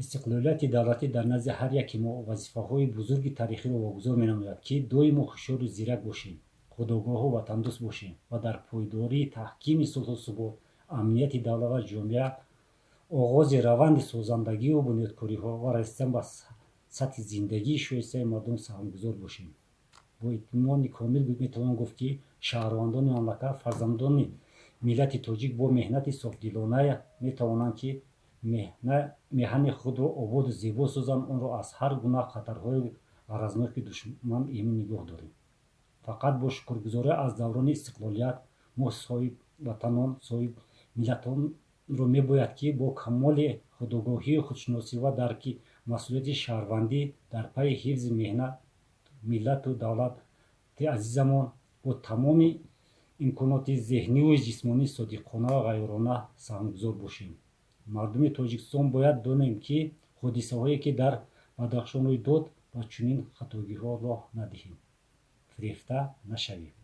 Истиқлолияти давлатӣ дар назди ҳар яки мо вазифаҳои бузурги таърихиро вогузор менамояд, ки доимо ҳушёру зирак бошем, худогоҳу ватандӯст бошем ва дар пойдории таҳкими сулҳу субот, амнияти давлат ва ҷомеа, оғози раванди созандагию бунёдкориҳо ва расидан ба сатҳи зиндагии шоистаи мардум саҳмгузор бошем. Бо итминони комил метавон гуфт, ки шаҳрвандони мамлакат, фарзандони миллати тоҷик бо меҳнати софдилона метавонанд, ки меҳани худро ободу зебо созанд, онро аз ҳар гуна хатарҳои ғаразноки душман эмин нигоҳ дорем. Фақат бо шукргузорӣ аз даврони истиқлолият мо соҳибватанон, соҳибмиллатонро мебояд, ки бо камоли худогоҳию худшиносӣ ва дарки масъулияти шаҳрвандӣ дар пайи ҳифзи миллату давлати азизамон бо тамоми имконоти зеҳниву ҷисмонӣ содиқона ва ғайёрона саҳмгузор бошем. Мардуми Тоҷикистон бояд донем, ки ҳодисаҳое, ки дар Бадахшон рӯй дод, ба чунин хатогиҳо роҳ надиҳем, фирефта нашавем.